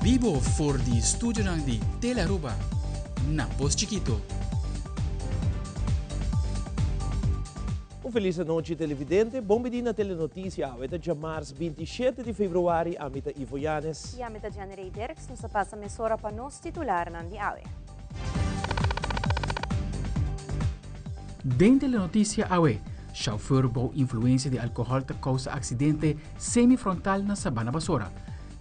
bibo for di studionan di Telearuba na Pos Chikito. Un felis anochi televidente, bon bini na Telenoticia, awe ta djamars 27 di februari, ami ta Ivo Yanes. Y ami ta Jenny Dirks, nos ta pasa mesora pa nos titularnan di awe. Den Telenoticia awe, chauffeur bou influencia di alcohol ta causa accidente semi-frontal na Sabana Basora.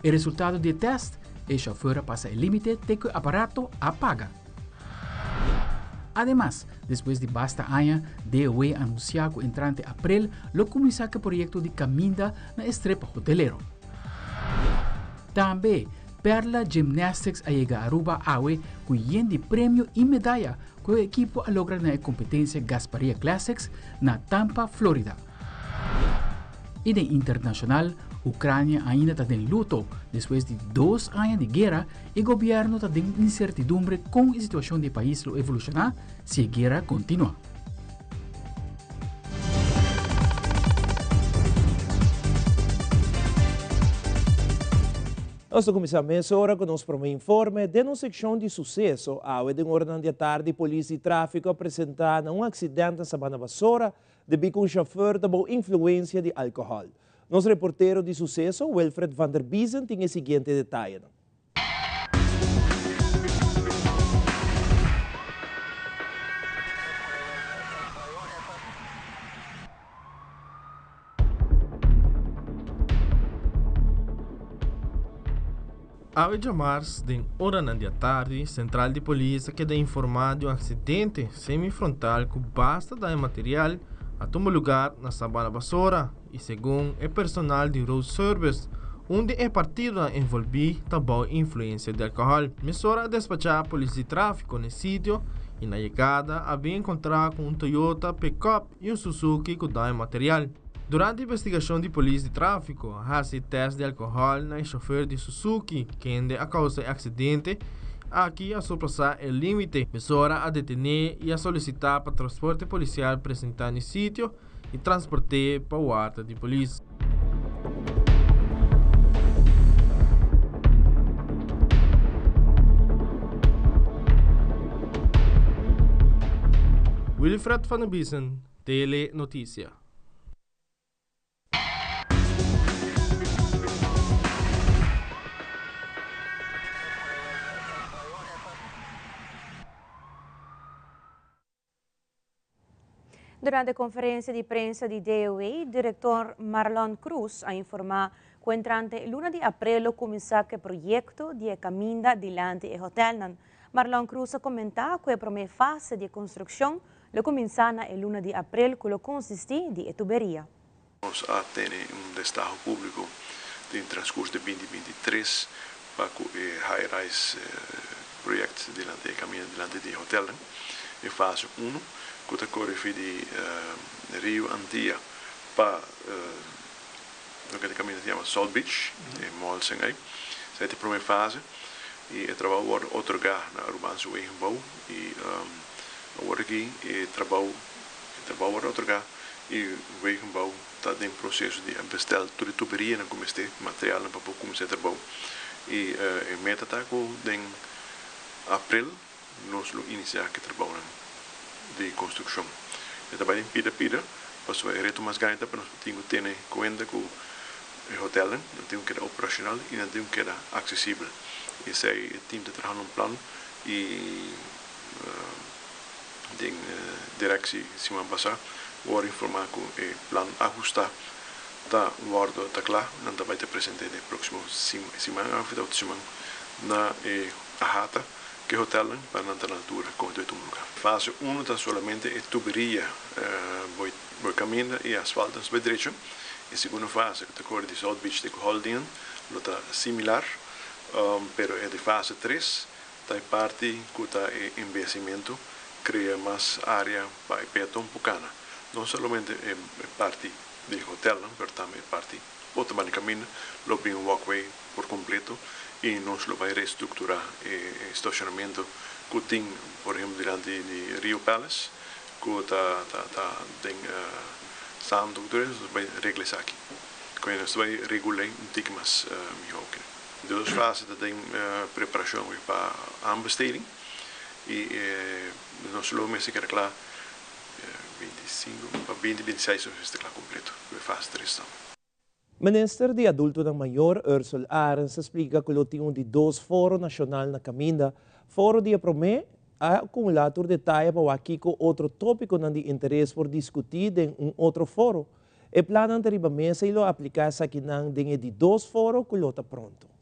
E resultado di e test, e chauffeur a pasa e limite te cu e aparato a paga. Ademas, despues di basta aña, DOW a anuncia cu entrante april lo cuminsa cu e proyecto di caminda na e strip hotelero. Tambe, Perla Gymnastics a yega Aruba awe cu yen di premio y medaya cu e ekipo a logra na e competencia Gasparilla Classics na Tampa, Florida. Y den internacional, Ucrania ainda ta den luto despues di dos aña di guera y gobierno ta den incertidumbre con e situacion di e pais lo evoluciona si e guera continua. Nos ta kuminsá mesora ku nos promé informe den nos sekshon di suseso. Awe den oranan di atardi polis di tráfiko a presentá na un aksident na Sabana Basora debí ku un shofùr ta bou influensia di alkohòl. Nos reportero di suseso, Wilfred van der Biezen tin e siguiente detayenan. Awe djamars den oranan di atardi, sentral di polis a keda informá di un aksidente semi-frontal ku basta daño material a tuma lugar na Sabana Basora i segun e personal di Road Service un di e partidonan envolbí ta bou influensia di alkohòl. Mesora a despachá polis di tráfiko na e sitio i na yegada a bin enkontrá ku un Toyota pickup i un Suzuki ku daño material. Durante investigashon di polis di tráfiko a hasi tèst di alkohòl na e shofer di Suzuki kende a kousa e aksidente aki a surpasá e límite. Mesora a detené i a solisitá pa transporte polisial presentá n'e sitio i transport'é pa warda di polis. Wilfred van der Biesen, Tele Noticia. Durante conferencia di prensa di DOW, director Marlon Cruz a informa cu entrante luna di april lo cuminsa cu e proyecto di e caminda dilanti e hotelnan. Marlon Cruz a comenta cu e prome fase di e construccion lo cuminsa na e luna di april cu lo consisti di e tuberia. Nos a tene un destaho públiko den transkurso di binti binti tres pa ku e high rise project dilanti e kaminda dilanti di e hotelnan. E fase unu ku ta kore fi di Rio Antia pa loke ta kaminda ta yama Salt Beach, e mall esei. Esei ta e promé fase i e trabou a wòrdu otorgá na Arubaanse Wegenbouw i awor aki e trabou E trabou wòrdu otorgá i Wegenbouw ta den proseso di a bestel tur e tuberianan ku mester, materialnan pa por kuminsá e trabou. I e meta ta ku den aprel nos lo inisiá ku e trabounan di konstrukshon. E ta bai den pida pida pasobra e reto mas grandi ta pa nos tin ku tene kuenta ku e hotelnan, nan tin ku keda operashonal i nan tin ku keda aksesibel. Esei e tim ta trahando un plan i. Den directie siman pasa wòrdu informá ku e plan ahustá ta wòrdu ta kla. Nan ta bai ta present'é den próksimo siman òf e otro siman na e ahata ku e hotelnan pa nan ta na altura kon e ta bai tuma lugá. Fase uno ta solamente e tuberia bo e kaminda i asfalto nos bai drecha. E segundo fase ku ta kore di South Beach te ku Holiday Inn lo ta similar pero e di fase tres Ta e parti ku ta e embeyesimentu, krea mas área pa e peaton por kana. No solamente e parti di hotelnan, pero tambe e parti otro banda di kaminda lo bin un walkway por kompleto i nos lo bai restrukturá e stashonamentu ku tin por ehempel dilanti di Rio Palace ku ta ta den santu ku tur esei, nos ta bai regla esaki. Nos ta bai regul'é un tiki mas mihó. Dos fase ta den preparacion pa aanbesteding y nos lo mester keda cla 25 pa 2026 nos mester cla completo cu e fase 3 tambe. Minister di Adultonan Mayor, Ursell Arends a splica cu lo tin un di dos foro nacional na caminda. Foro di e prome a acumula tur detaye pa wak kico otro topiconan di interes por discuti den un otro foro. E plannan ta riba mesa y lo aplica esakinan den e di dos foro cu lo ta pronto.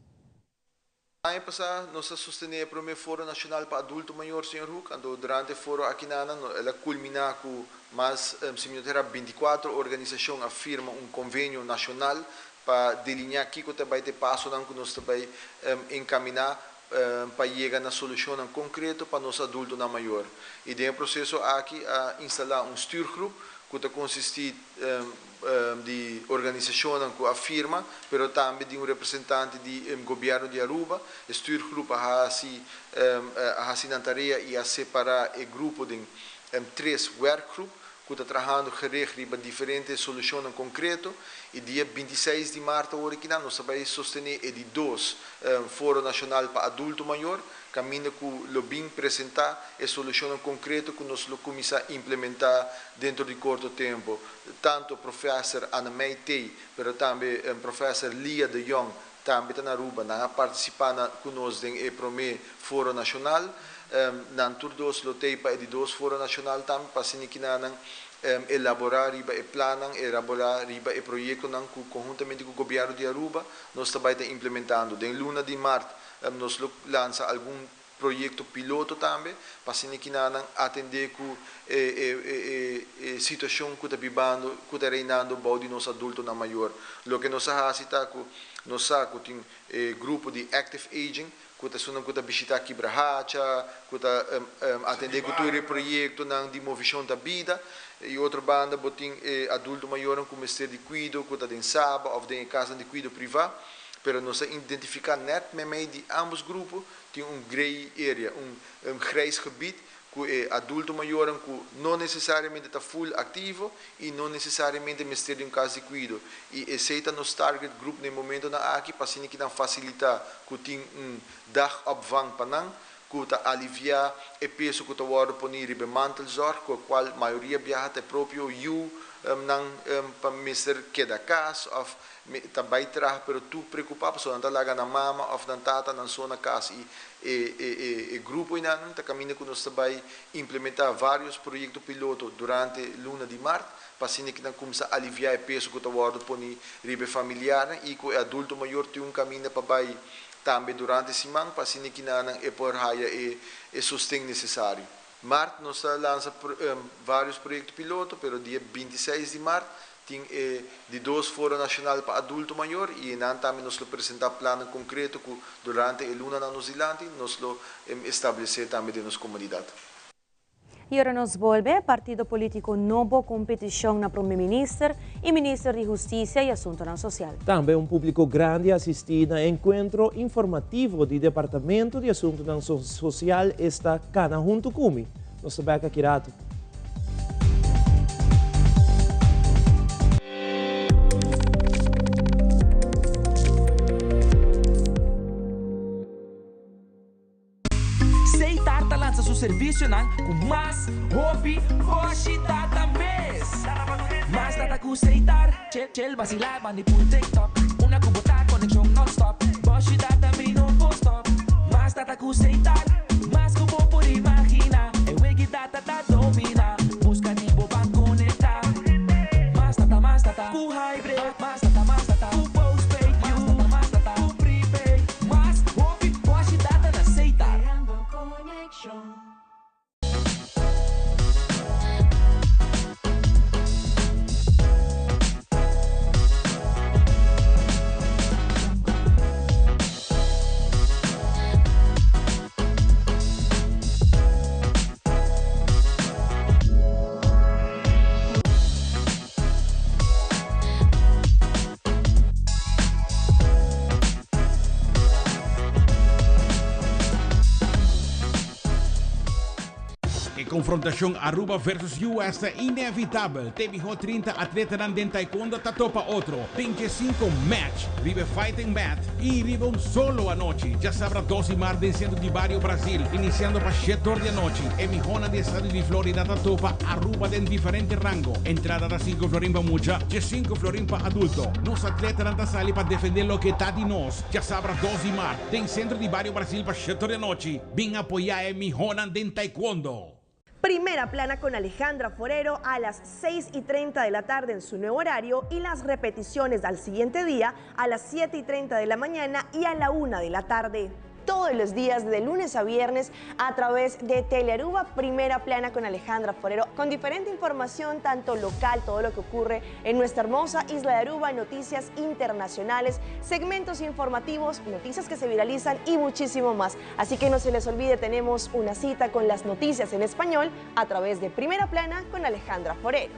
Aña pasá nos a sostené e promé Foro Nashonal pa Adulto Mayor, señor Hoek, anto durante e foro akinanan el a kulminá ku mas, si mi no ta erá, 24 organisashon a firma un konvenio nashonal pa delineá kiko ta bai ta e pasonan ku nos ta bai enkaminá pa yega na solushonnan konkreto pa nos adultonan mayor. I den e proseso aki a instalá un stuurgroep ku ta konsistí di organisashonnan ku a firma, pero tambe di un representante di gobièrnu di Aruba. E stuurgroep a hasi a hasi nan tarea i a separá e grupo den tres werkgroep ku ta trahando gericht riba diferente solushonnan konkreto. I dia 26 di mart awor aki nan nos ta bai sostené e di dos Foro Nashonal pa Adulto Mayor, kaminda ku lo bin presentá e solushonnan konkreto ku nos lo kuminsá implementá dentro di korto tempu. Tanto Professor Annemij Thee, pero tambe Professor Lia de Jong tambe ta na Aruba. Nan a partisipá na ku nos den e promé Foro Nashonal. Nan tur dos lo tei pa e di dos Foro Nashonal tambe pa asina kinanan elaborá riba e plannan, elaborá riba e proyektonan ku konhuntamente ku Gobièrnu di Aruba nos ta bai ta implementando. Den luna di mart nos lo lansa algun proyekto piloto tambe pa asina kinanan atendé ku e e e e situashon ku ta bibando, ku ta reinando bou di nos adultonan mayor. Loke nos a hasi ta ku nos sa ku tin e grupo di active aging ku ta esunnan ku ta bishitá Kibrahacha, ku ta atendé ku tur e proyektonan di Movishon ta Bida. I otro banda bo tin e adulto mayornan ku mester di kuido ku ta den Saba òf den e kasnan di kuido privá. Pero nos a identifiká nèt meimei di ámbos grupo tin un grey area, un grijs gebied ku e adulto mayornan ku no nesesariamente ta full aktivo i no nesesariamente mester di un kas di kuido. I esei ta nos target group na e momentonan aki pa asina ki nan fasilitá ku tin un dagopvang pa nan ku ta aliviá e peso ku ta wòrdu poní riba e mantelzorg ku e kual mayoria biaha ta e propio yu nan pa mester keda kas òf ta bai traha pero tur preokupá pasobra nan ta laga nan mama òf nan tata nan so na kas i e e e e grupo einan ta kaminda ku nos ta bai implementá vários proyekto piloto durante luna di mart pa asina ki nan kumsa aliviá e peso ku ta wòrdu poní riba e familiarnan i ku e adulto mayor tin un kaminda pa bai tambe durante siman pa asina ki nan e por haya e e sosten nesesario. Mart nos ta lansa vários proyekto piloto pero dia 26 di mart tin e di dos Foro Nashonal pa Adulto Mayor i einan tambe nos lo presentá plannan konkreto ku durante e lunanan nos dilanti nos lo establesé tambe den nos komunidat. I ora nos bolbe, partido politico nobo cu un peticion na Prome Minister y Minister di Husticia y Asuntonan Social. Tambe un publico grandi a asisti na e encuentro informativo di Departamento di Asuntonan Social esta Cana Hunto Cu Mi. Nos ta bek aki rato. Seitar ta lansa su servisionan ku mas hopi boshi data mes. Mas data ku Seitar, Chel basilá bandi pul TikTok. Una ku bo ta konekshon nònstòp. Boshi data mi no por stòp. Mas data ku Seitar, mas ku bo por imaginá. E wegi data ta dominá. Buska di bo ban konektá. Mas data, mas data ku hybrid. Mas data, mas data ku postpaid. Mas data, mas data ku prepaid. Mas hopi boshi data na Seitar. E konfrontashon Aruba versus US ta inevitabel. Te mihó 30 atletanan den taekwondo ta topa otro den 15 match riba fighting mat i riba un solo anochi. Djasabra 2 di mart den sentro di bario Brasil, inisiando pa 7 or di anochi. E mihónan di estado di Florida ta topa Aruba den diferente rango. Entrada ta 5 florin pa mucha, 15 florin pa adulto. Nos atletanan ta sali pa defendé loke ta di nos. Djasabra 2 di mart den sentro di bario Brasil pa 7 or di anochi. Bin apoyá e mihónan den taekwondo. Primera Plana con Alejandra Forero a las 6:30 de la tarde en su nuevo horario y las repeticiones al siguiente día a las 7:30 de la mañana y a la 1 de la tarde. Todos los días de lunes a viernes a través de Telearuba, Primera Plana con Alejandra Forero, con diferente información, tanto local, todo lo que ocurre en nuestra hermosa isla de Aruba, noticias internacionales, segmentos informativos, noticias que se viralizan y muchísimo más. Así que no se les olvide, tenemos una cita con las noticias en español a través de Primera Plana con Alejandra Forero.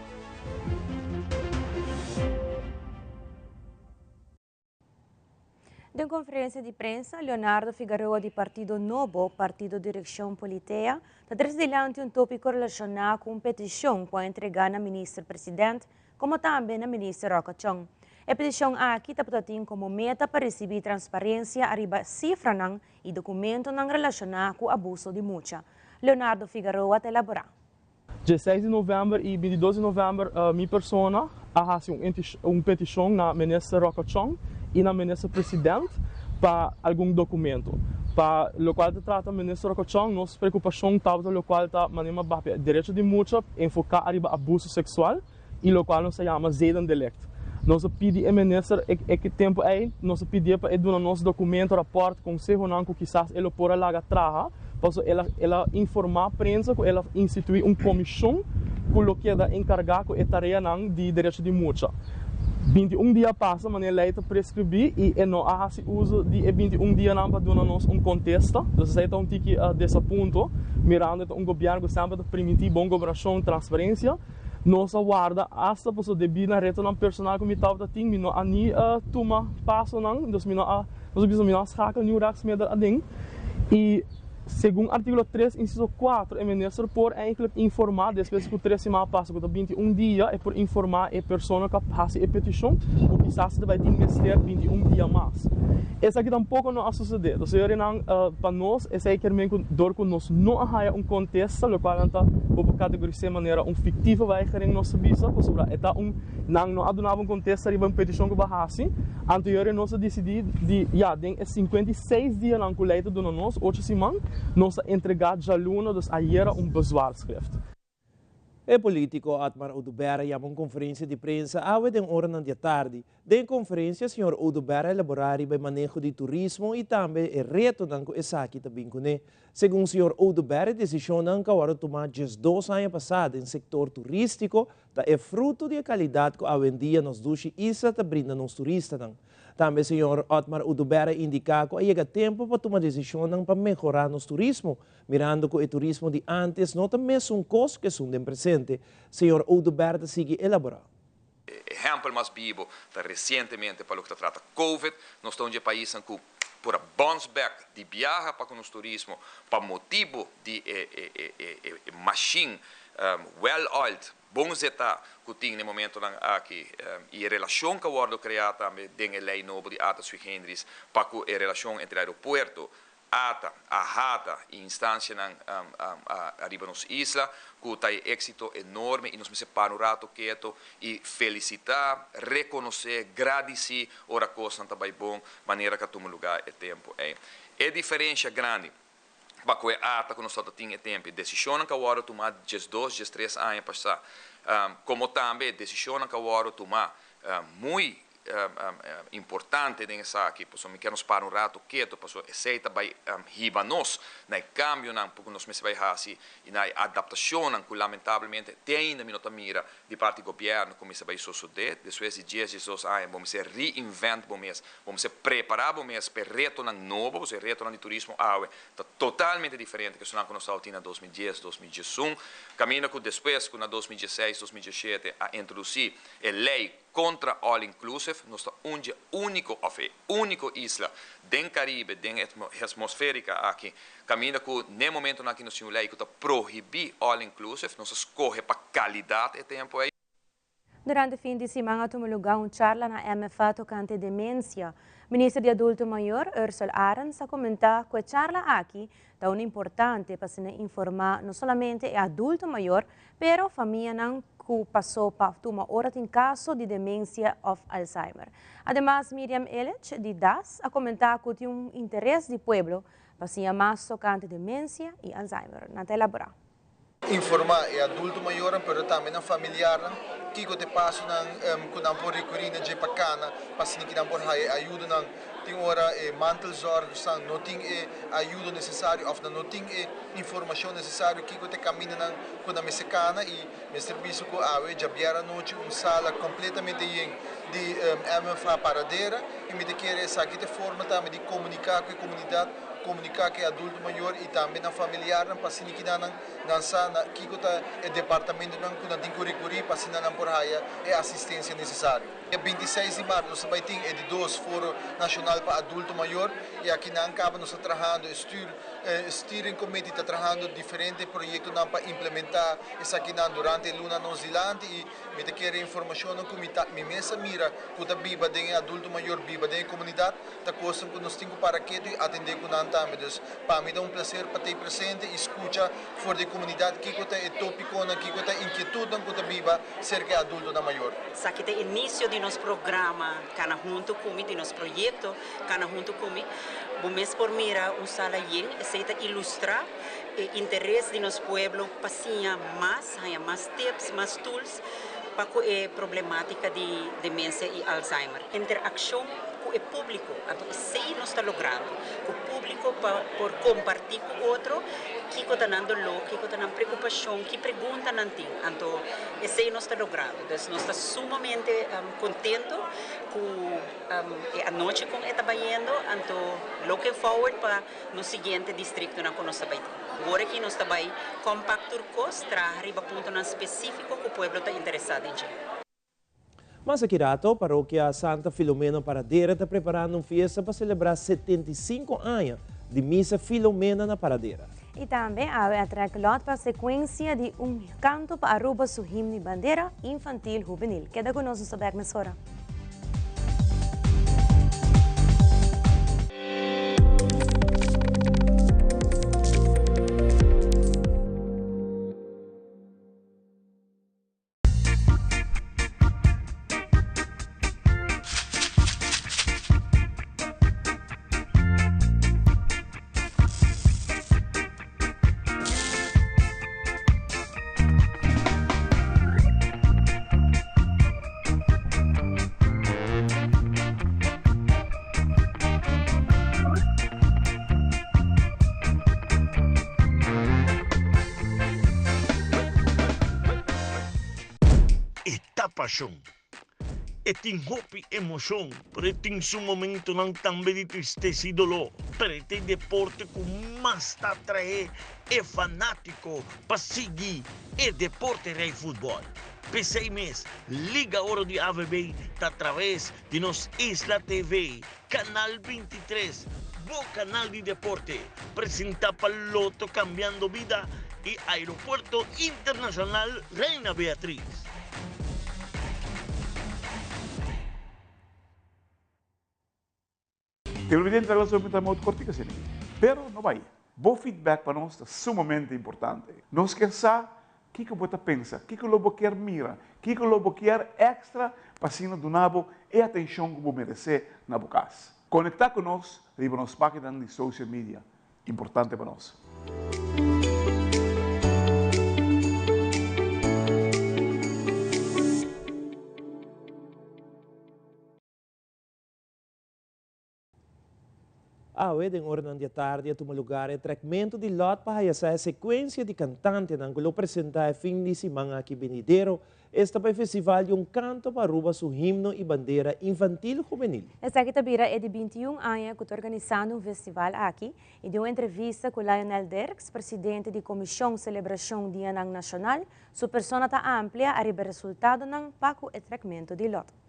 Den konferensia di prensa, Leonardo Figaroa di Partido Nobo, Partido Direkshon Politea, ta trese dilanti un tópiko relashoná ku un petishon ku a entregá na Minister President komo tambe na Minister Rocco Chong. E petishon aki tabata tin komo meta pa risibí transparensia ariba sifranan i dokumentonan relashoná ku abuso di mucha. Leonardo Figaroa ta elaborá. 16 di novèmber i 22 di novèmber mi persona a hasi un petishon na Minister Rocco Chong i na Minister President pa algun dokumento. Pa lokual ta trata Minister Rocco Chong, nos preokupashon tabata lokual ta manera papia derecho di mucha enfoká ariba abuso seksual i lokual nos ta yama zedendelict. Nos a pidi e minister e tempu ei, nos a pidié pa e duna nos dokumento, rapòrt, konsehonan ku kisas e lo por a laga traha, pasobra el a el a informá prensa ku el a instituí un komishon ku lo keda enkargá ku e tareanan di derecho di mucha. 21 dia a pasa manera lei ta preskribí i e no a hasi uso di e 21 dianan pa duna nos un kontesta. Entonces esei ta un tiki desapunto, mirando e ta un gobièrnu ku semper ta primintí bon gobernashon, transparensia. Nos a warda asta pasobra debí na retonan personal ku mi tabata tin, mi no a ni tuma pasonan, dus mi no a, nos a bisa mi no a schakel niun rechtsmiddel aden. I segun artíkulo 3 insiso 4 e minister por eigenlijk informá despues ku tres siman a pasa ku ta 21 dia e por informá e persona ku a hasi e petishon ku kisas ta bai tin mester 21 dia mas. Esaki tampoko no a susedé. Dus señorinan, pa nos esei kier men ku dor ku nos no a haya un kontesta lokual nan ta bo por kategoris'é manera un fiktivo weigering nos ta bisa pasobra e ta un nan no a duna bo un kontesta riba un petishon ku bo a hasi. Anto yori nos a disidí di ya den e 56 dianan ku lei ta duna nos, ocho siman, nos ta entregá djaluna, dus ayera, un bezwaarschrift. E polítiko Otmar Oduber a yama un konferensia di prensa awe den oranan di atardi. Den e konferensia señor Oduber a elaborá riba e maneho di turismo i tambe e retonan ku esaki ta bin kuné. Segun señor Oduber e desishonnan ku a wòrdu tumá 12 aña pasá den sektor turístiko ta e fruto di e kalidat ku awendia nos dushi isla ta brinda nos turistanan. Tambe señor Otmar Oduber a indiká ku a yega tempu pa tuma desishonnan pa mehorá nos turismo, Mirando ku e turismo di ántes no ta mesun kos ku esun den presente, señor Oduber ta sigui elaborá. Ehèmpel mas bibo ta resientemente pa loke ta trata Covid, nos ta un di e paisnan ku por a bounce back di biaha pa ku nos turismo pa motibu di e e mashin well oiled, bon zetá ku tin na e momentonan aki i e relashon ku a wòrdu kreá tambe den e lei nobo di Ata Sui Generis pa ku e relashon entre aeropuerto, Ata, AHATA i instancianan ariba nos isla cu ta e exito enorme y nos mester para un rato keto y felicita, reconoce, gradici ora cosnan ta bay bon manera cu a tuma lugar e tempo ey. E diferencia grandi pa cu e ata cu nos tabata tin e tempo, e decisionnan cu a wordo tuma 12, 13 aña pasa, como tambe e decisionnan cu a wordo tuma muy importante den esaki, pasobra mi kier nos para un rato keto, pasobra esei ta bai hiba nos na e kambionan ku nos mester bai hasi i na e adaptashonnan ku lamentablemente te ainda mi no ta mira di parti gobièrnu ku mester bai sosodé. Despues di dies, diesdos aña bo mester reinvent bo mes, bo mester prepará bo mes pa e retonan nobo, pasobra e retonan di turismo awe ta totalmente diferente ku esunnan ku nos tabatin na 2010, 2011, kaminda ku despues ku na 2016, 2017 a introdusí e lei. kontra all inclusive. Nos ta un dje úniko òf e úniko isla den Karibe den e atmosférika aki kaminda ku n'e momentonan aki nos tin un lei ku ta prohibí all inclusive. Nos a skohe pa kalidat e tempu ei. Durante fin di siman a tuma lugá un charla na MFA tokante demensia. Minister di Adulto Mayor, Ursell Arends, a komentá ku e charla aki ta unu importante pa asina informá no solamente e adulto mayor, pero famianan ku pasó pa tuma ora tin kaso di demensia òf Alzheimer. Ademas Miriam Illich di das a komentá ku tin un interes di pueblo pa siña mas tokante demensia i Alzheimer. Nan ta elaborá. Informá e adulto mayornan pero tambe nan familiarnan kiko ta e pasonan ku nan por rekurí na dje pa kana pa asina ki nan por haya e ayudonan. Tin ora e mantelzorgersnan no tin e ayudo nesesario òf nan no tin e informashon nesesario kiko ta e kamindanan ku nan mester kana i mester bisa ku awe djabièrnè anochi un sala kompletamente yen di MFA Paradera i mi ta kere esaki ta e forma tambe di komuniká ku e komunidat. Komuniká ku e adulto mayor i tambe nan familiarnan pa asina kina nan nan sa na kiko ta e departamentonan ku nan tin ku rekurí pa asina nan por haya e asistensia nesesario. Dia 26 di mart nos ta bai tin e di dos Foro Nashonal pa Adulto Mayor i aki nan kaba nos ta trahando e stuur e steering committee ta trahando diferente proyektonan pa implementá esakinan durante e luna nos dilanti i mi ta kere informashonnan ku mi ta mi mes a mira ku ta biba den e adulto mayor biba den e komunidat. Ta kosnan ku nos tin ku para ketu i atendé ku nan tambe. Dus pa mi ta un plaser pa t'ei presente i skucha for di e komunidat kiko ta e topikonan, kiko ta e inkietutnan ku ta biba serka e adultonan mayor. Esaki ta inisio di nos programa Kana Huntu Ku Mi, di nos proyekto Kana Huntu Ku Mi. Bo mes por mira un sala yen, esei ta ilustrá e interes di nos pueblo pa siña mas, haña mas tips, mas tools pa ku e problematika di demensia i Alzheimer. Interakshon ku e públiko, anto esei nos ta logrando, ku públiko pa por kompartí ku otro kiko ta nan doló, kiko ta nan preokupashon, ki pregunta nan tin, anto esei nos ta logrando. Dus nos ta sumamente kontento ku e anochi kon e ta bayendo, anto looking forward pa nos siguiente distriktonan ku nos ta bai tin. Awor aki nos ta bai kompak tur kos, traha riba puntonan spesífiko ku pueblo ta interesá den dje. Mas aki rato, Parokia Santa Filomena Paradera ta preparando un fiesta pa celebra 75 aña di Misa Filomena na Paradera. Y tambe awe a trek lot pa secuencia di un canto pa Aruba su himno y bandera infantil juvenil. Keda cu nos, nos ta bek mesora. E ta pashon. E tin hopi emoshon, pero e tin su momentonan tambe di tristesa i doló. Pero e ta e deporte ku mas ta atraé e fanátiko pa sigui e deporte rei futbòl. P'esei mes, Liga Oro di AVB ta atraves di nos Isla TV, Canal 23, bo canal di deporte, presenta pa Lotto Cambiando Bida y Aeropuerto Internacional Reina Beatriz. Televidente ta laso mi ta modo cortico asina aki. Pero no bay. Bo feedback pa nos ta sumamente importante. Nos kier sa kiko bo ta pensa, kiko lo bo kier mira, kiko lo bo kier extra pa asina duna bo e atencion cu bo merece na bo cas. Conecta cu nos riba nos paginanan di social media. Importante pa nos. Awe den oranan di atardi a tuma lugar e trekmentu di lòt pa haya sa e sekuensia di kantantenan ku lo presentá e fin di siman aki benidero, esta pa e festival di un kanto pa Aruba su himno i bandera infantil hubenil. Esaki ta bira e di 21 aña ku ta organisando un festival aki i den un entrevista ku Lionel Dirks, presidente di Komishon Selebrashon Dianan Nashonal, su persona ta amplia ariba e resultadonan pa ku e trekmentu di lòt.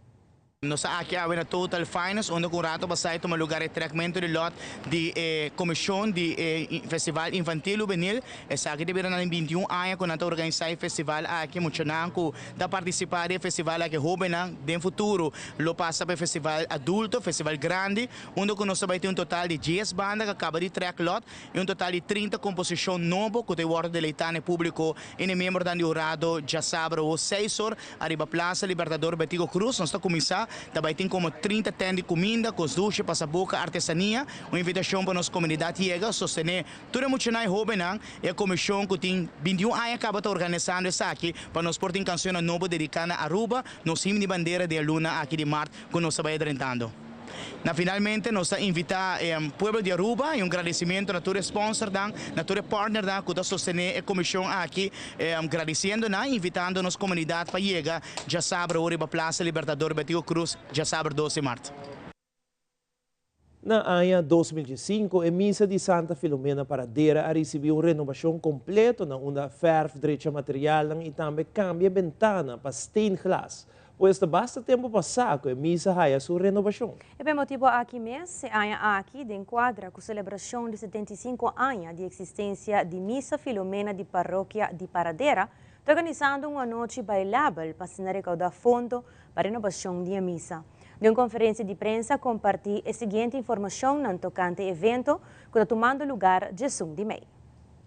Nos ta aki awe na Total Finest unda cu un rato pasá e tuma lugar e trekmento di lot di e comision di e Festival Infantil Hubenil. Esaki ta bira na den 21 aña cu nan ta organisa e festival aki. Muchanan cu ta participa den e festival aki, hobennan, den futuro lo pasa pa e festival adulto, festival grandi, unda cu nos ta bay tin un total di dies banda cu a caba di trek lot y un total di 30 composicion nobo cu ta wordo deleita na e publico y na e miembronan di hurado djasabra awo seis or Ariba Plaza Libertador Betico Cruz nos ta cuminsa, ta bay tin como 30 tent di cuminda, cos dushi, pasaboca, artesania. Un invitacion pa nos comunidad yega, sostene tur e muchanan y hobennan. E comision cu tin 21 aña caba ta organisando esaki pa nos por tin cancionnan nobo dedica na Aruba, nos himno y bandera den e luna aki di mart cu nos ta bay drentando. Na finalmente nos ta invita e pueblo di Aruba y un gradicimento na tur e sponsornan, na tur e partnernan cu ta sostene e comision aki, gradiciendo nan y invitando nos comunidad pa yega djasabra awor riba Plaza Libertador Betico Croes djasabra dos di mart. Na aña 2005 e misa di Santa Filomena Paradera a ricibi un renobacion completo na unda verf, drecha materialnan y tambe cambia bentana pa steenglas. Pues ta basta tempu pasá ku e misa haya su renobashon. E p'e motibu aki mes, e aña aki, den kuadra ku selebrashon di 75 aña di eksistensia di Misa Filomena di Parokia di Paradera, ta organisando un anochi bailabel pa asina rekaudá fondo pa renobashon di e misa. Den un konferensia di prensa a kompartí e siguiente informashonnan tokante e evento ku ta tumando lugar djesun di mei.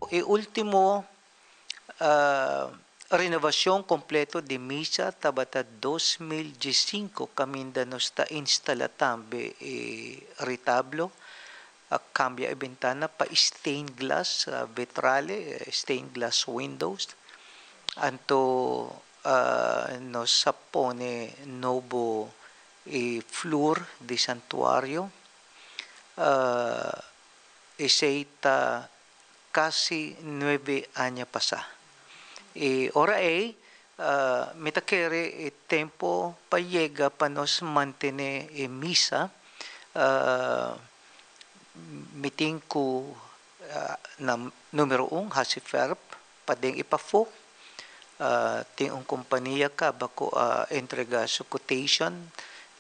E último Renovacion completo di misa tabata 2015 caminda nos ta instala tambe e retablo, a cambia e bentana pa stained glass vetrale, stained glass windows, anto nos a pone nobo e flur di santuario, esey ta Casi nuebe aña pasá. E ora ei, mi ta kere e tempo pa yega pa nos mantené e misa. Mi tin ku, na numero un, hasi verf paden i pafó. Tin un kompania kaba ku a entregá su quotation,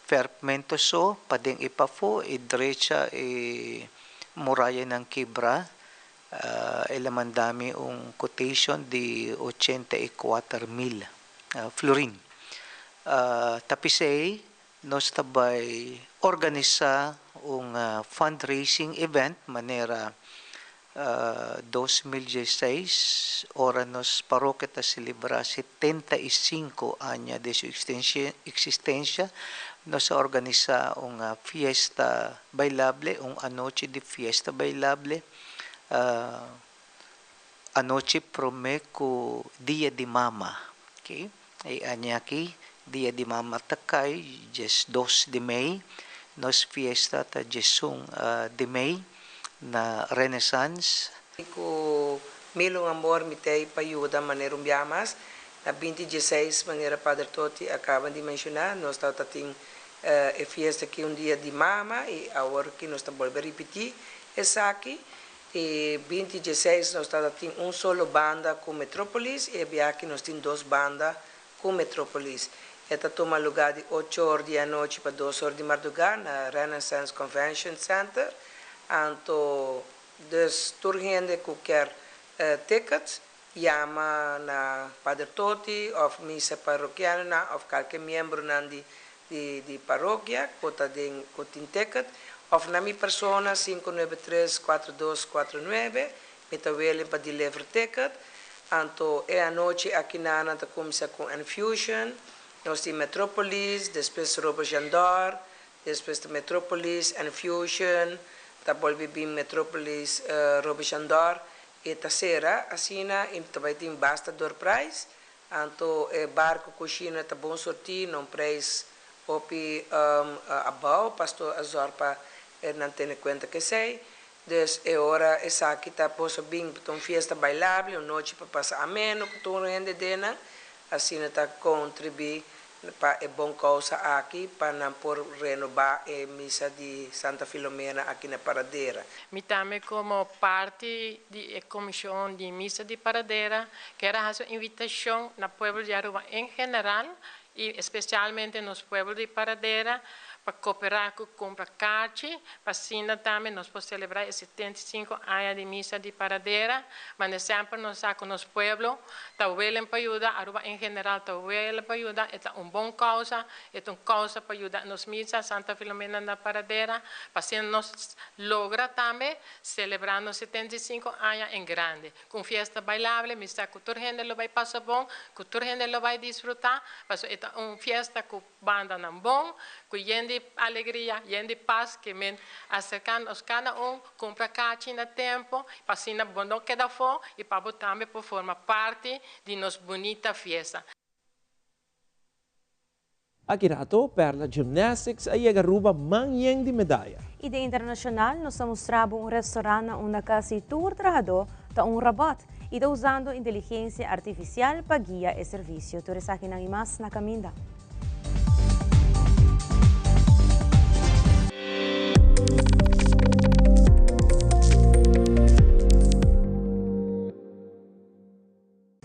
verfmento so paden i pafó i drecha e murayanan kibrá. El a manda mi un quotation di 84.000 florin. Ta p'esei nos ta bai organisá un fundraising event manera 2016 ora nos parokia ta selebrá 75 aña di su eksistensia, nos a organisá un fiesta bailable, un anochi di fiesta bailable, anochi promé ku Dia di Mama. E aña aki Dia di Mama ta kai 12 di mei, nos fiesta ta 11 di mei na Renaissance. Ku mil un amor mi t'ei pa yuda manera un bia mas. Na binti dieseis, manera Pader Toti a kaba di menshoná, nos tabata tin e fiesta aki un dia di mama i awor ki nos ta bolbe ripití esaki. E binti dieseis nos tabata tin un solo banda ku Metropolis i e bia aki nos tin dos banda ku Metropolis. E ta tuma lugá di ocho or di anochi pa dos or di mardugá na Renaissance Convention Center. Anto dus tur hende ku kier tickets yama na Pader Toti òf misa parokianonan òf kalke miembronan di di di parokia ku ta den ku tin ticket òf na mi persona 593 4249. Mi ta willing pa deliver ticket. Anto e anochi aki nan ta cuminsa cu Enfusion, nos tin Metropolis, despues Robert Jandor, despues ta Metropolis, Enfusion, ta bolbe bin Metropolis, Robert Jandor y ta cera asina y ta bay tin basta door prijs. Anto e barco cushina ta bon sorti na un prijs hopi abao, pasto a zorg pa nan tene cuenta cu esey. Dus e ora esaki ta boso bin pa ta un fiesta bailable, un nochi pa pasa ameno ku tur hende den nan, asina ta kontribí pa e bon causa aki pa nan por renoba e misa di Santa Filomena aki na Paradera. Mi tambe como parti di e comision di misa di Paradera kier a haci un invitacion na pueblo di Aruba en general y especialmente nos pueblo di Paradera pa coopera cu cumpra carchi pa asina tambe nos por celebra e 75 aña di misa di Paradera. Mane semper nos sa cu nos pueblo ta willing pa yuda, Aruba en general ta willing pa yuda, e ta un bon causa, e ta un causa pa yuda nos misa Santa Filomena na Paradera, pa asina nos logra tambe celebra nos 75 aña en grande. Cu un fiesta bailable, mi sa cu tur hende lo bay pasa bon, cu tur hende lo bay disfruta, pasobra e ta un fiesta cu bandanan bon, cu yen di alegria, yen di pas, ke men acerca nos cada un, cumpra cachi na tempo, pa asina bo no keda afo y pa bo tambe por forma parti di nos bunita fiesta. Aki rato, Perla Gymnastics a yega Aruba man yen di medaya. Y den internacional nos ta mustra bo un restaurant na unda casi tur trahador ta un robot y ta usando inteligencia artificial pa guia e servicio. Tur esakinan y mas na caminda.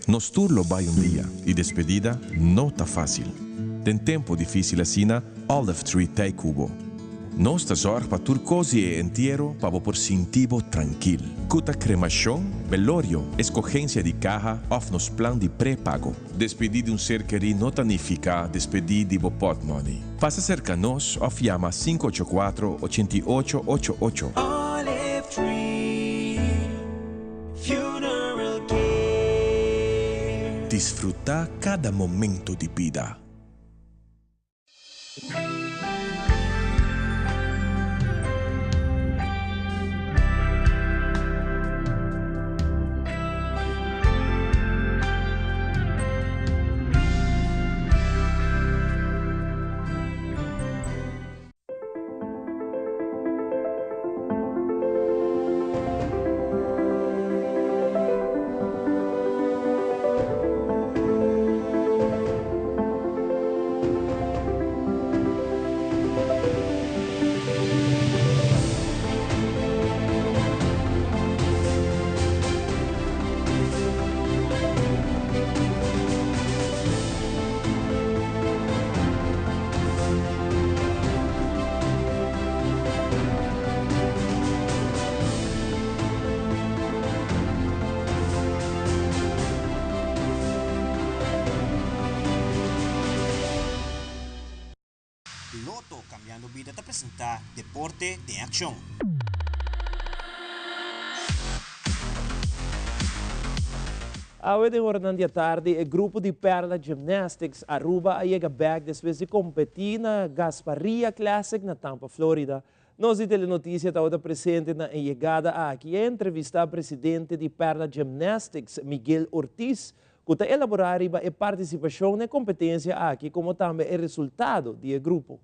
Nos tur lo bai un dia y despedida no ta facil. Den tempo dificil asina, Olive Tree t'ey cu bo. Nos ta zorg pa tur cos di e entiero pa bo por sinti bo trankil. Cu ta cremacion, velorio, escogencia di caha of nos plan di pre-pago. Despedi di un ser keri no ta nifica despedi di bo potmoney. Pasa cerca nos of yama 584 88 88. Olive Tree Funeral Care. Disfruta cada momento di bida. Lotto Cambiando Bida ta presenta Deporte den Accion. Awe den oranan di atardi e grupo di Perla Gymnastics Aruba a yega bek despues di competi na Gasparilla Classic na Tampa, Florida. Nos di Telenoticia tabata presente na e yegada aki y a entrevista presidente di Perla Gymnastics, Miguel Ortiz, cu ta elabora riba e participacion na e competencia aki como tambe e resultado di e grupo.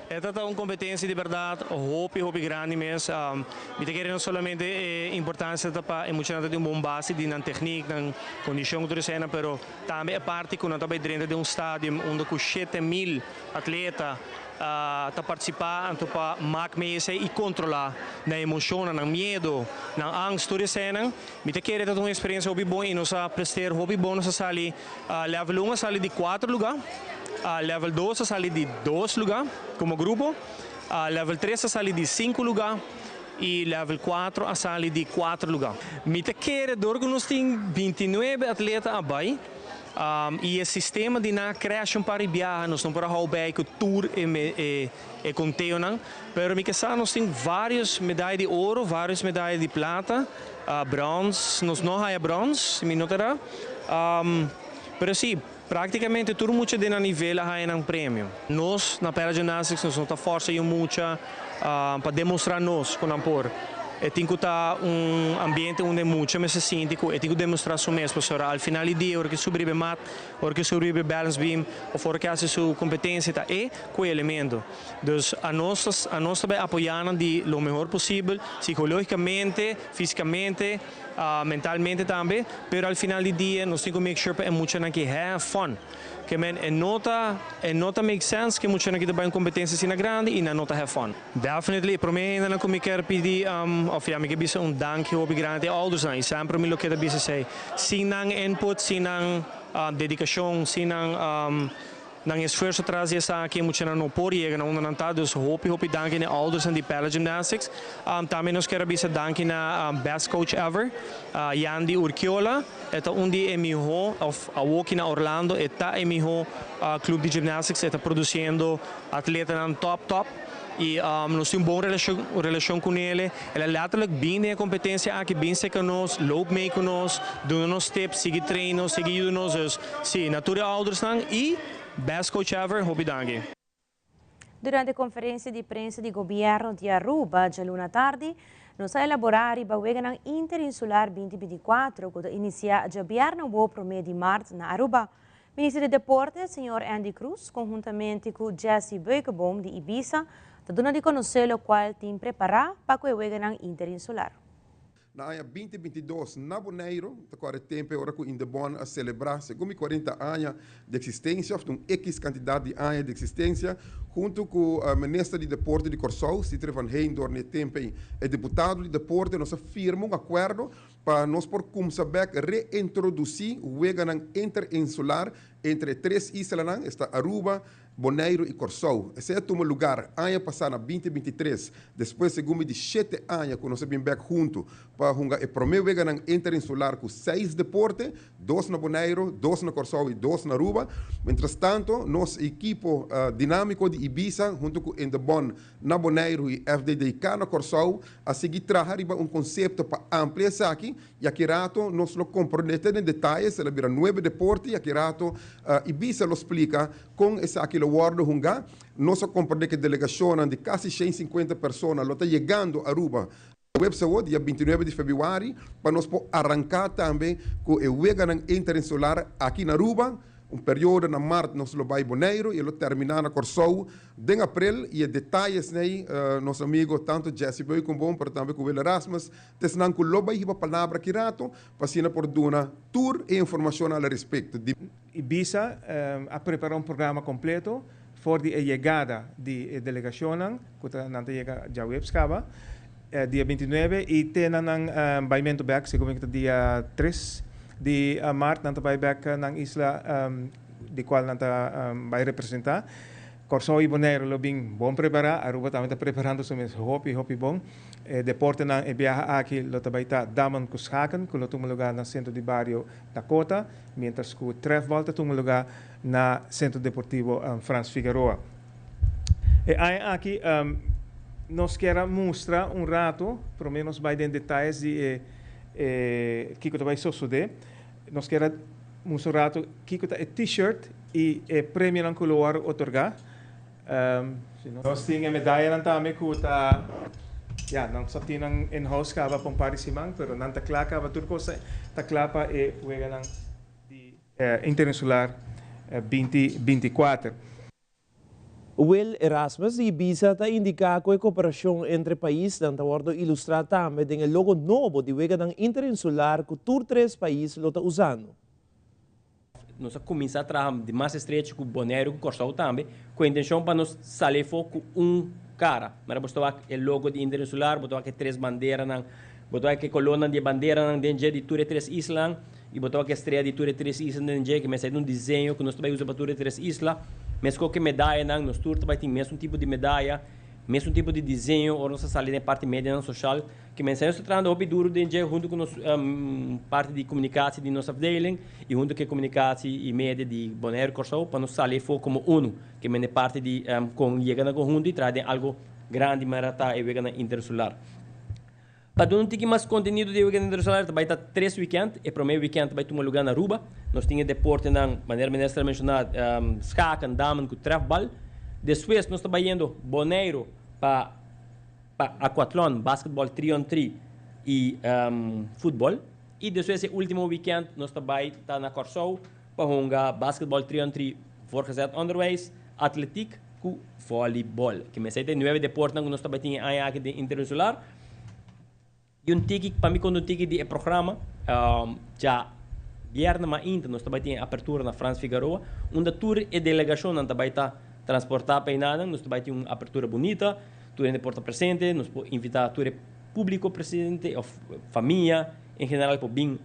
E ta ta un competencia di berdad hopi hopi grandi mes. Mi ta kere no solamente e importancia ta pa e muchanan ta tin un bon base di nan techniek, nan condicion cu tur eseinan, pero tambe e parti cu nan ta bay drenta den un stadium unda cu 7000 atleta ta participa anto pa mak mee esei y controla nan emocionnan, nan miedo, nan angst, tur eseinan. Mi ta kere ta ta un experiencia hopi bon y nos a presteer hopi bon, nos a sali Level un a sali di cuatro luga, level dos a sali di dos luga como grupo, level tres a sali di cinco luga y level cuatro a sali di cuatro luga. Mi ta kere dor cu nos tin 29 atleta a bay y e sistema di nan a crash un par di biaha, nos no por a hou bay cu tur e e conteonan, pero mi ke sa nos tin varios medaya di oro, varios medaya di plata, brons, nos no haya brons, si mi no ta ra, pero si, practicamente tur mucha den nan nivel a haya nan premio. Nos na Para Gymnastics nos no ta forsa yu mucha pa demostra nos cu nan por. E tin cu ta un ambiente unda e mucha mester sinti cu e tin cu demostra su mes pasobra al final di dia ora cu e subi riba e mat, ora cu e subi riba e balance beam of ora cu e haci su competencia ta e cu e elemento. Dus anos ta anos ta bay apoya nan di lo mehor posibel psicologicamente, fisicamente, mentalmente tambe, pero al final di dia nos tin cu make sure pa e muchanan ki have fun. Ke men e no ta e no ta make sense ke muchanan ki ta bay un competencia asina grandi y nan no ta have fun. Definitely, e prome hendenan ku mi kier pidi of ya mi ke bisa un danki hopi grandi ta e oudersnan y semper mi lo keda bisa esei. Sin nan input, sin nan dedikashon, sin nan nan esfuerso tras di esaki e muchanan no por yega na unda nan ta. Dus hopi hopi danki na e oudersnan di Pella Gymnastics. Tambe nos kier a bisa danki na best coach ever, Yandy Urquiola. E ta un di e miho of awoki na Orlando e ta e miho club di gymnastics. E ta produciendo atletanan top top y nos tin un bon relacion relacion cu nele. El a letterlijk bin den e competencia aki, bin seca nos, loop mee cu nos, duna nos tips, sigui train nos, sigui yuda nos. Dus si, na tur e oudersnan y best coach ever, hopi danki. Durante conferencia di prensa di Gobierno di Aruba djaluna tardi, nos a elabora riba Weganan Interinsular 2024 cu ta inicia djabièrnè bo prome di maart na Aruba. Minister di Deporte, señor Endy Croes, conhuntamente cu Jesse Beukeboom di Ibisa, ta duna di conoce locual tin prepara pa cu e Weganan Interinsular. Na aña 2022 na Boneiru, ta kore tempu e ora ku Indebon a selebrá segun mi 40 aña di eksistensia òf un ekis kantidat di aña di eksistensia, huntu ku Minister di Deporte di Kòrsou, Sithree van Heydoorn e tempu ei e diputado di deporte, nos a firma un akuerdo pa nos por kumsa bèk reintrodusí weganan interinsular entre e tres islanan, esta Aruba, Boneiru i Kòrsou. Esei a tuma lugar aña pasá na 2023, despues segun mi di shete aña ku nos a bin bèk huntu pa hunga e promé weganan interinsular ku seis deporte, dos na Boneiru, dos na Kòrsou i dos na Aruba. Mientrastanto, nos ekipo dinámiko di Ibisa huntu ku Indebon na Boneiru i FDDK na Kòrsou a sigui traha riba un konsepto pa amplia esaki i aki rato nos lo komprondé te den detaye, el a bira nuebe deporte i aki rato Ibisa lo splika Kon esaki lo wòrdu hungá? Nos a komprendé ku e delegashonnan di kasi 150 persona lo ta yegando Aruba djaweps awo, dia 29 di febrüari, pa nos por aranká tambe ku e weganan interinsular aki na Aruba. Un periodo na mart nos lo bai Boneiru i e lo terminá na Kòrsou den aprel. I e detayes nei nos amigo tantu Jesse Beukenboom pero tambe ku Will Erasmus ta esnan ku lo bai hiba palabra aki rato pa asina por duna tur e informashonnan al respekto di Ibisa a prepara un programa completo for di e yegada di e delegacionnan cu ta nan ta yega djaweps caba dia 29 y te na nan baimento bek segun mi ta dia 3 di maart nan ta bay bek nan isla di cual nan ta bay representa. Kòrsou i Boneiru lo bin bon prepará, Aruba tambe ta preparando su mes hopi hopi bon. E deportenan e biaha aki lo ta bai ta damen ku schaken ku lo tuma lugá na Sentro di Bario Dakota, miéntras ku trèfbal ta tuma lugá na Sentro Deportivo Frans Figaroa. E aña aki nos kier a mustra un ratu, promé nos bai den detayes di e e kiko ta bai sosodé, nos kier a mustra un ratu kiko ta e T-shirt i e premionan ku lo wòrdu otorgá. Nos tin e medayanan tambe ku ta, ya, nan sa tin nan in house kaba pa un par di siman, pero nan ta kla kaba, tur kos ta kla pa e weganan di Interinsular 2024. Will Erasmus di Ibiza ta indiká ku e koperashon entre paisnan ta wòrdu ilustrá tambe den e logo nobo di weganan interinsular ku tur tres pais lo ta usando. Nos a kuminsá traha di mas estrecho ku Boneiru ku Kòrsou tambe, ku e intenshon pa nos sali afó ku un kara. Mira bo ta wak e logo di Interinsular, bo ta wak e tres banderanan, bo ta wak e kolónan di e banderanan den dje di tur e tres islanan i bo ta wak e strea di tur e tres islanan den dje, ke mester ta un diseño ku nos ta bai usa pa tur e tres isla. Meskos ku e medayanan, nos tur ta bai tin mesun tipo di medaya, mesun tipo di diseño ora nos ta sali den e parti medianan soshal. Ke mensai nos ta trahando hopi duru den dje huntu ku nos parti di komunikasi di nos afdeling i huntu ku e komunikasi i media di Boneiru Kòrsou pa nos sali afó komo unu. Ke men e parti di kon yega na konhuntu i traha den algu grandi manera ta e weganan interinsular. Pa duna un tiki mas kontenido di e weganan interinsular ta bai ta tres wikènt. E promé wikènt ta bai tuma lugá na Aruba. Nos tin e deportenan manera minister a menshoná schaken, damen ku trèfbal. Despues nos ta bai yendo Boneiru pa. Pa aquathlon, basketball 3 on 3 y futbol. Y despues e ultimo weekend nos ta bay ta na Corsou pa hunga basketball 3 on 3 voorgezet onderwijs, atletiek cu volleyball. Ki mester ta e nuebe deportenan cu nos ta bay tin e aña aki den Interinsular. Y un tiki, pa mi conta un tiki di e programa, dja bierna mainta nos ta bay tin e apertura na Frans Figaroa, unda tur e delegacionnan ta bay ta transporta pa enanan. Nos ta bay tin un apertura bunita, tur hende por ta presente, nos por invita tur e publico presente of famia en general por bin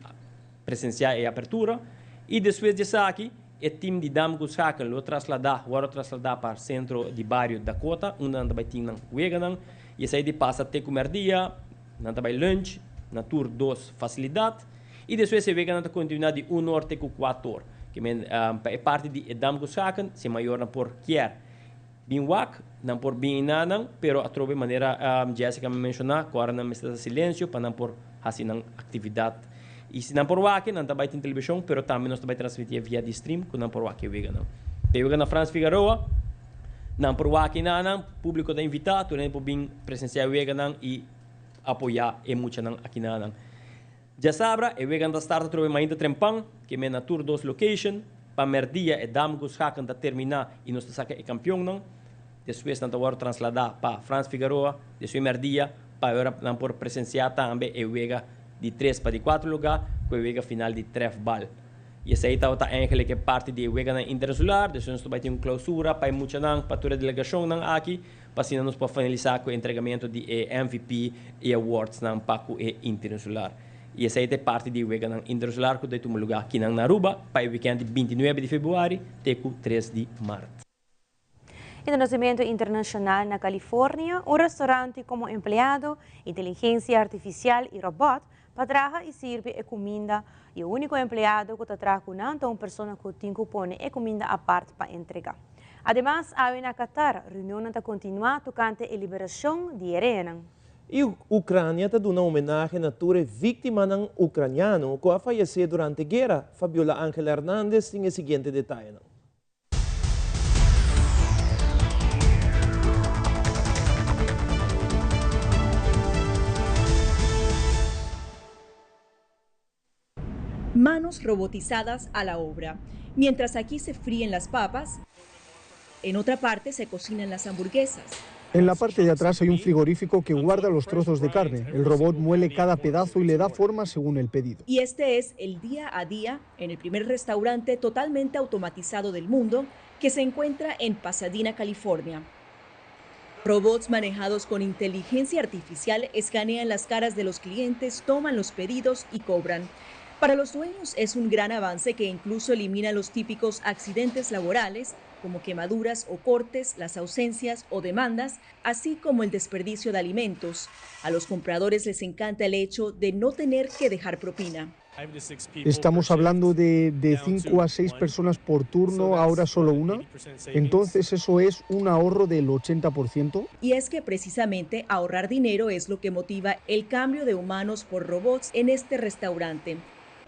presencia e apertura. Y despues di esaki e team di Dam cu Schakel lo traslada, worde traslada pa centro di bario Dakota, unda nan ta bay tin nan weganan. Y esey di pasa te cu merdia, nan ta bay lunch na tur dos facilidad. Y despues e weganan ta continua di un or te cu cuator. Ke men pa e parti di e Dam cu Schaken, si mayornan por kier bin wak, nan por bin enanan, pero atrobe manera Jessica a menciona, cu ora nan mester ta silencio pa nan por haci nan actividad. Y si nan por wak, nan ta bay tin television, pero tambe nos ta bay transmiti via di stream cu nan por wak e weganan. E wega na Frans Figaroa, nan por wak enanan, publico ta invita, tur hende por bin presencia e weganan y apoya e muchanan akinanan. Djasabra, e weganan ta start atrobe mainta trempan, ke men na tur dos location. Pa merdia e dam ku schaken ta termina y nos ta saca e campeonnan. Despues nan ta worde traslada pa Frans Figaroa, despues merdia, pa e ora nan por presencia tambe e wega di tres pa di cuatro lugar cu e wega final di trefbal. Y esey tabata eigenlijk e parti di e weganan interinsular. Despues nos ta bay tin un clausura pa e muchanan, pa tur e delegacionnan aki, pa asina nos por finalisa cu e entregamento di e MVP y awardsnan pa cu e interinsular. Y esey ta e parti di e weganan interinsular cu ta tuma lugar akinan na Aruba pa e weekend di 29 di februari te cu 3 di maart. Reconocimiento internacional na California, un restaurante como empleado, inteligencia artificial y robot pa traha y sirbi e cuminda y e unico empleado cu ta traha cu nan ta un persona cu tin cu pone e cuminda apart pa entrega. Ademas, awe na Qatar, reunionnan ta continua tocante e liberacion di e rehennan. Y Ucrania ta duna homenahe na tur e victimanan Ucraniano cu a fayece durante guera. Fabiola Angela Hernandez tin e siguiente detayenan. Manos robotizadas a la obra. Mientras aquí se fríen las papas, en otra parte se cocinan las hamburguesas. En la parte de atrás hay un frigorífico que guarda los trozos de carne. El robot muele cada pedazo y le da forma según el pedido. Y este es el día a día en el primer restaurante totalmente automatizado del mundo que se encuentra en Pasadena, California. Robots manejados con inteligencia artificial escanean las caras de los clientes, toman los pedidos y cobran. Para los dueños es un gran avance que incluso elimina los típicos accidentes laborales, como quemaduras o cortes, las ausencias o demandas, así como el desperdicio de alimentos. A los compradores les encanta el hecho de no tener que dejar propina. Estamos hablando de 5 a 6 personas por turno, ahora solo una. Entonces eso es un ahorro del 80%. Y es que precisamente ahorrar dinero es lo que motiva el cambio de humanos por robots en este restaurante.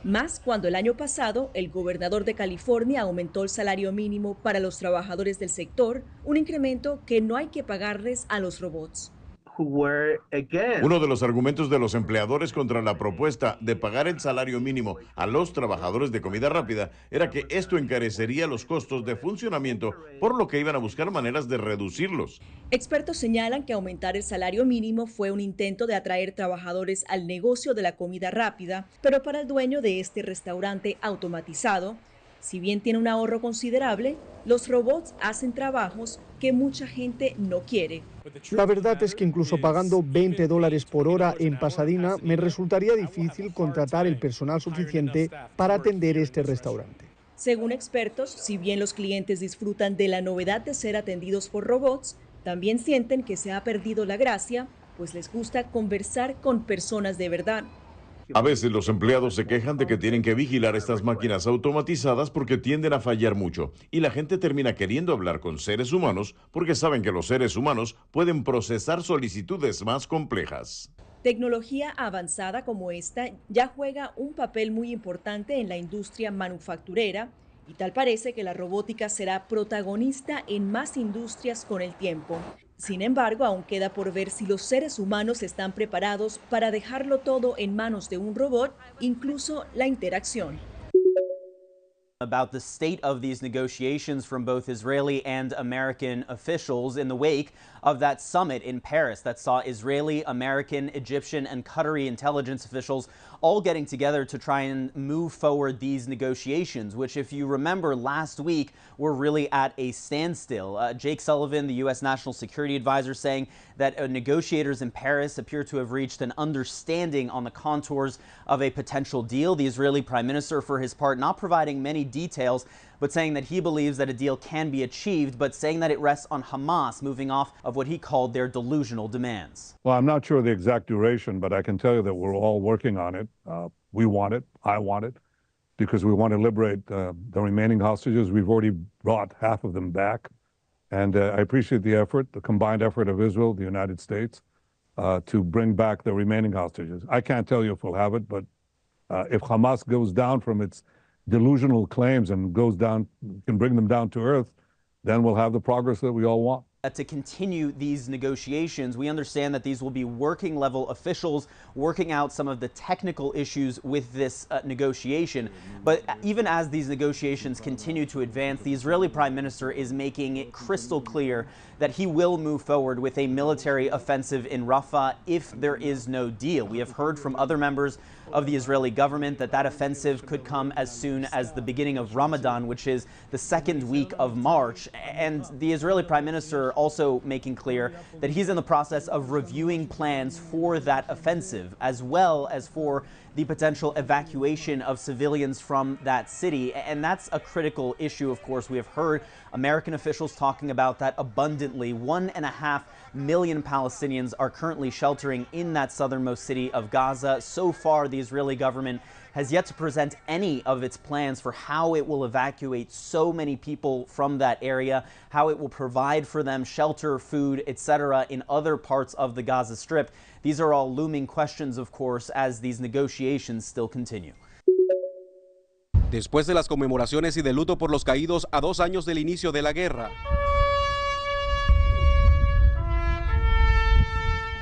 Más cuando el año pasado el gobernador de California aumentó el salario mínimo para los trabajadores del sector, un incremento que no hay que pagarles a los robots. Uno de los argumentos de los empleadores contra la propuesta de pagar el salario mínimo a los trabajadores de comida rápida era que esto encarecería los costos de funcionamiento, por lo que iban a buscar maneras de reducirlos. Expertos señalan que aumentar el salario mínimo fue un intento de atraer trabajadores al negocio de la comida rápida, pero para el dueño de este restaurante automatizado, si bien tiene un ahorro considerable, los robots hacen trabajos que mucha gente no quiere. La verdad es que incluso pagando veinte dólares por hora en Pasadena, me resultaría difícil contratar el personal suficiente para atender este restaurante. Según expertos, si bien los clientes disfrutan de la novedad de ser atendidos por robots, también sienten que se ha perdido la gracia, pues les gusta conversar con personas de verdad. A veces los empleados se quejan de que tienen que vigilar estas máquinas automatizadas porque tienden a fallar mucho y la gente termina queriendo hablar con seres humanos porque saben que los seres humanos pueden procesar solicitudes más complejas. Tecnología avanzada como esta ya juega un papel muy importante en la industria manufacturera y tal parece que la robótica será protagonista en más industrias con el tiempo. Sin embargo, aún queda por ver si los seres humanos están preparados para dejarlo todo en manos de un robot, incluso la interacción. About the state of these negotiations from both Israeli and American officials in the wake of that summit in Paris that saw Israeli, American, Egyptian, and Qatari intelligence officials all getting together to try and move forward these negotiations, which, if you remember last week, were really at a standstill. Jake Sullivan, the U.S. National Security Advisor, saying that negotiators in Paris appear to have reached an understanding on the contours of a potential deal. The Israeli Prime Minister, for his part, not providing many details, but saying that he believes that a deal can be achieved, but saying that it rests on Hamas moving off of what he called their delusional demands. Well, I'm not sure the exact duration, but I can tell you that we're all working on it. We want it. I want it, because we want to liberate the remaining hostages. We've already brought half of them back. And I appreciate the effort, the combined effort of Israel, the United States, to bring back the remaining hostages. I can't tell you if we'll have it, but if Hamas goes down from its delusional claims and goes down, can bring them down to earth, then we'll have the progress that we all want. To continue these negotiations. We understand that these will be working level officials working out some of the technical issues with this negotiation. But even as these negotiations continue to advance, the Israeli Prime Minister is making it crystal clear that he will move forward with a military offensive in Rafah if there is no deal. We have heard from other members of the Israeli government that that offensive could come as soon as the beginning of Ramadan, which is the second week of March. And the Israeli Prime Minister also making clear that he's in the process of reviewing plans for that offensive, as well as for the potential evacuation of civilians from that city. And that's a critical issue, of course. We have heard American officials talking about that abundantly. 1.5 million Palestinians are currently sheltering in that southernmost city of Gaza. So far, the Israeli government has yet to present any of its plans for how it will evacuate so many people from that area, how it will provide for them shelter, food, etc. in other parts of the Gaza Strip. These are all looming questions, of course, as these negotiations still continue. Después de las conmemoraciones y de luto por los caídos a 2 años del inicio de la guerra,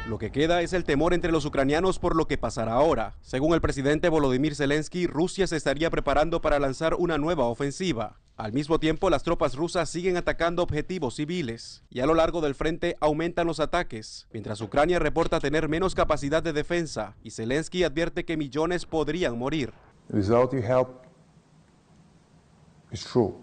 lo que queda es el temor entre los ucranianos por lo que pasará ahora. Según el presidente Volodymyr Zelensky, Rusia se estaría preparando para lanzar una nueva ofensiva. Al mismo tiempo, las tropas rusas siguen atacando objetivos civiles y a lo largo del frente aumentan los ataques, mientras Ucrania reporta tener menos capacidad de defensa y Zelensky advierte que millones podrían morir. Without your help, it's true,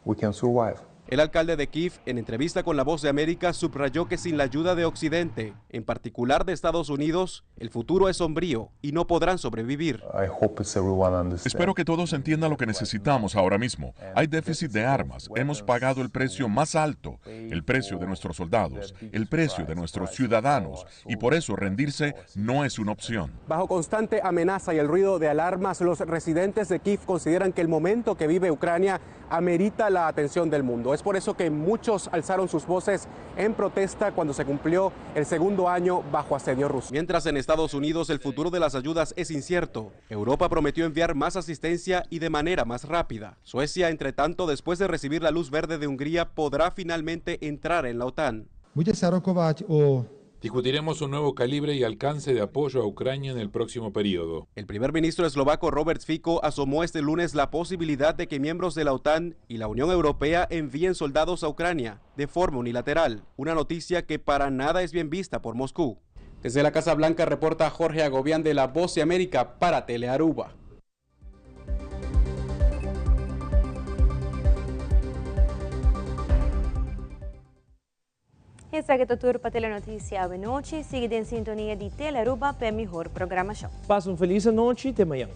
we can survive. El alcalde de Kiev, en entrevista con La Voz de América, subrayó que sin la ayuda de Occidente, en particular de Estados Unidos, el futuro es sombrío y no podrán sobrevivir. I hope it's everyone understands. Espero que todos entiendan lo que necesitamos ahora mismo. Hay déficit de armas, hemos pagado el precio más alto, el precio de nuestros soldados, el precio de nuestros ciudadanos, y por eso rendirse no es una opción. Bajo constante amenaza y el ruido de alarmas, los residentes de Kiev consideran que el momento que vive Ucrania amerita la atención del mundo. Es por eso que muchos alzaron sus voces en protesta cuando se cumplió el segundo año bajo asedio ruso. Mientras en Estados Unidos el futuro de las ayudas es incierto, Europa prometió enviar más asistencia y de manera más rápida. Suecia, entre tanto, después de recibir la luz verde de Hungría, podrá finalmente entrar en la OTAN. Bude sa rokovať o Discutiremos un nuevo calibre y alcance de apoyo a Ucrania en el próximo periodo. El primer ministro eslovaco Robert Fico asomó este lunes la posibilidad de que miembros de la OTAN y la Unión Europea envíen soldados a Ucrania de forma unilateral, una noticia que para nada es bien vista por Moscú. Desde la Casa Blanca reporta Jorge Agobián de La Voz de América para Telearuba. Esaki ta tur pa Telenoticia awe nochi. Sigui den sintonia di Telearuba pa mihor programacion. Pasa un feliz nochi y te mañan.